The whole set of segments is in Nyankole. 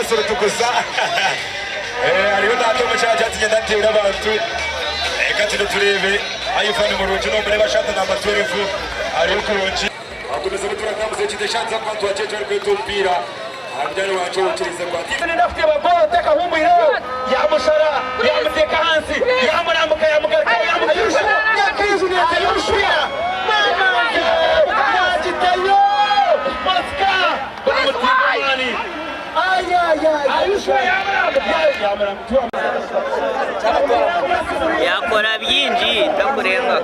Omukazi orutukuza ariyo naata omu kyanja ati nyenda nteere abantu. Reka tugende tureebe. Ivan murungi nomureeba shaata namba twerevu ariyo kurungi. Agumizemu turatambuza ekintu ekyandiza kuba nitwakira eki barikweta omupiira aha munywani wangye owikiriize ngu ati. Nenda kuteeba goolo takahuumwireho, yaamushara, yaamuteeka ahansi, yaamurambuka, yaamugarukaho, yaamukiiza, yakiijunyetayo omupiira, maama nze, yaagitayo, Oscar, bamutiire amaani, Yaakora bingi takurenga.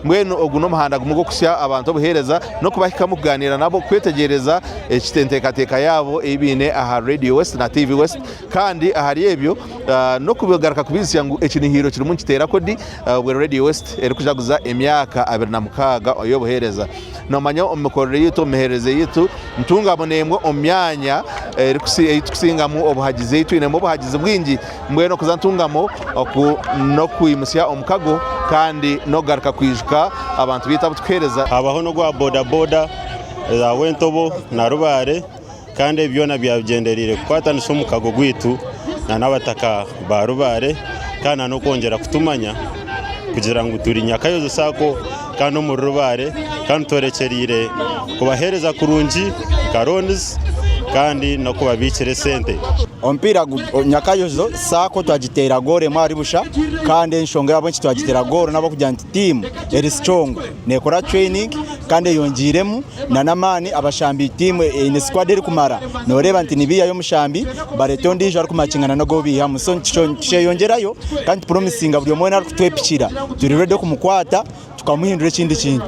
Mbwenu ogu n'omuhanda gumwe gw'okuhitsya abantu obuheereza n'okubahikamu kugaaniira nabo kwetegyereza enteekateeka yaabo ei baine aha Radio West na TV West kandi ahari ebyo n'okugaruka kubaijusya ngu ekinihiiro kirimu nikiteera kodi obwo Radio West erikujaguza emyaka 26 ey'obuheereza. Noomanya omu mikorere yaitu, omu miheerereze yaitu, ntungamu n'emwe omu myanya ei turikusingamu obuhagizi, ei twinemu obuhagizi bwingi. Mbwenu okuza ntungamo oku n'okwimutsya omukago kandi n'okugaruka kwijuka abantu baitu abu turikuheereza. Habaho n'ogwa bodaboda eza Wentobo na Rubare kandi ebi byona byabigyendereire kukwatanisa omukago gwaitu n'abataka ba Rubare kandi n'okwongyera kutumanya kugira ngu turi Nyakayozi Sacco kandi omuri Rubare kandi tworekyereire kubaheereza kurungi nka loans kandi n'okubabiikira esente. Omupiira Nyakayozo Sacco twagiteera goolo emwe ahari busha kandi enshonga ahabw'enki twagiteera goolo n'ahabw'okugira ngu tiimu eri strong nekora training kandi eyongiiremu n'amaani abashambi tiimu eine squad erikumara noreeba nti nibiihayo omushambi bareeta ondiijo arikumakingana n'ogu ou baihamu so nikyeyongyerayo kandi nitupromisinga buri omwe weena arikutwepikira turi ready kumukwata tukamuhindura ekindi kintu.